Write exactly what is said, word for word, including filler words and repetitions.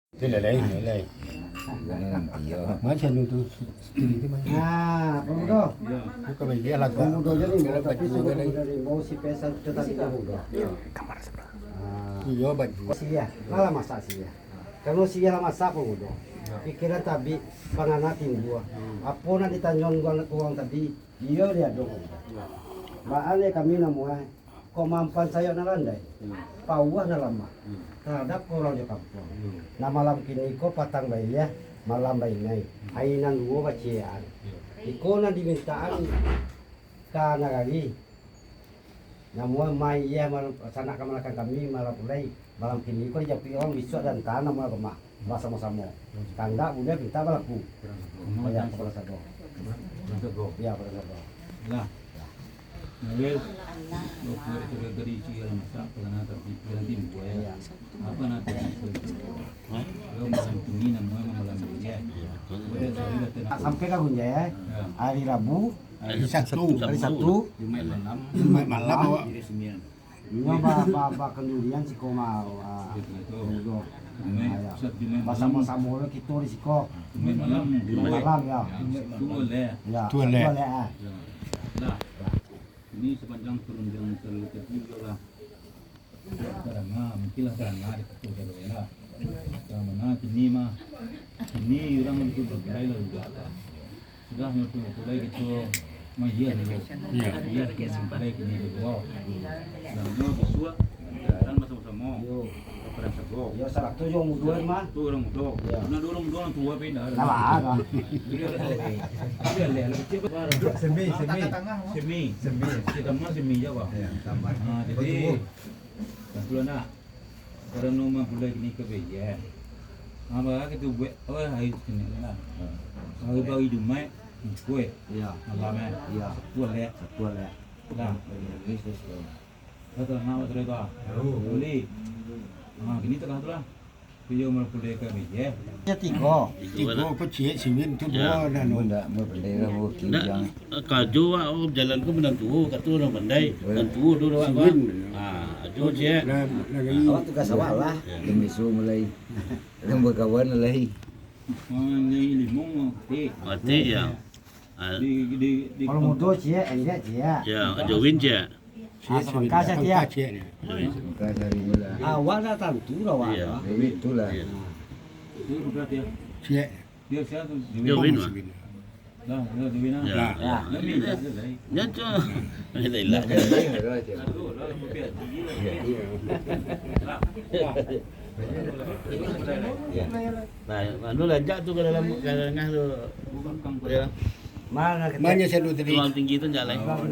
Itu lah lain, lah lain. Macam tu, style itu macam. Nah, pemuda. Bukan bagi dia lah, Pak. Pemuda jadi, kalau tapi baju sudah dia lain. Pemuda dari bawah si pesan kita tadi pemuda. Kamar sebelah. Ah. Iya, baju. Sih ya, lah masak sih ya. Kalau sih ya lah masak pemuda. Pikiran tabik, pangana timbua. Apa nak ditanyo urang, urang tadi, iyo dia dong. Baa le kami namuah. Kamampuan sayo nan randai, pauah nan lamah, tahadap ka urang jo kampuang. Nah, malam kini ko patang bailiah, malam bainai, ari nan duo baciyekan. Iko nan dimintaan ka nagari, namuah ma iyah sanak kamanakan kami, malam pulai, malam kini ko dijapuik urang, bisuak dan tahan namuah rumah. Basamo-samo. Kandak buliah pintak balaku. Banyak kapalo sago. Kapalo sago. Iyo, kapalo sago. Lah. Nah, Wil, lo kuek sudah tadi isi dalam masak, pernah tapi pikiran timbua, yo. Iyo. Apa nanti? Hah? Lo malam kini namuah malam ini, yo. Iyo, betul. Sampai ka Gunjai, yo. Iyo. Hari Rabu. Hari Sabtu. Hari Sabtu. Jumaik malam. Jumaik malam, awak. Hari Senin. Inyo ba-, ba-, bakandurian siko ma-, ah, Jumaik. Basamo-samo lo kito di siko. Jumaik malam. Jumaik malam, yo. Sabtu alek. Yo, Sabtu alek. Sabtu alek, ah. Yo. Lah. Ini sapanjang parundiangan tadi lah. Tarang, ah, mungkin lah tarang, ah, di situ, tarang, lah. Yang mana kini mah, kini urang itu bagai lah juga lah. Sudah mapulai kito mah, iyo dulu. Iyo. Iyo, kito mapulai kini dulu. Nah, nyo bisuak, jalan basamo-samo. Yo. Kapalo sago. Yo, saratu jo urang mudo mah. Tu urang mudo. Iyo. Nah, urang mudo, urang tua pindah. Salah, ah. Iyo, iyo, anak kecil baru. Semi, semi. Semi. Semi. Kito mah semi je, Bang. Iyo, tambah. Nah, jadi, Tantu lah nak. Karano mapulai kini ka baiak. Apo kito buek, oh, hari Senin lah. Hari bari Jumaik, kuek. Iyo. Malam, eh. Iyo. Sabtu alek. Sabtu alek. Lah. Iyo, iyo, iyo. Dah tarang awak tadi tu, ah. Tahu. Boleh. Ah, kini tangah tu lah. Iyo, mapulai ka baiak. Yo, tigo. Tigo ko ciek, siwin tu duo dah, no. Ndak, mapulai lah, oh, ndak, kinjang. Kajo awak, oh, jalan ko manantu, kato urang pandai. Tantu dulu awak, siwin. Ah, ajo ciek. Lah, lah, gai. Awak tugas awak lah. Yo. Demi suruh mulai. Urang bakawan lah, lai. Mangai limau mati. Mati, yo. Ah. Di, di, di. Kalau mudo ciek, enggak ciek. Yo, ajo win ciek. Ah, sabangka sajo. Sabangka ciek ni. Sabangka sari ni lah. Awak dah tantu lah, awak. Iyo. Jadi itulah. Iyo. Ciek. Iyo, win, Mak. Lah, lah, win lah. Iyo. Lah. Iyo, tu. Iyo, tu. Iyo, iyo. Iyo. Nah, anu lah, jak tu ka dalam, ka tangah tu. Iyo. Mano kita? Mano selalu tadi? Tulang tinggi tu, jak lai. Oh.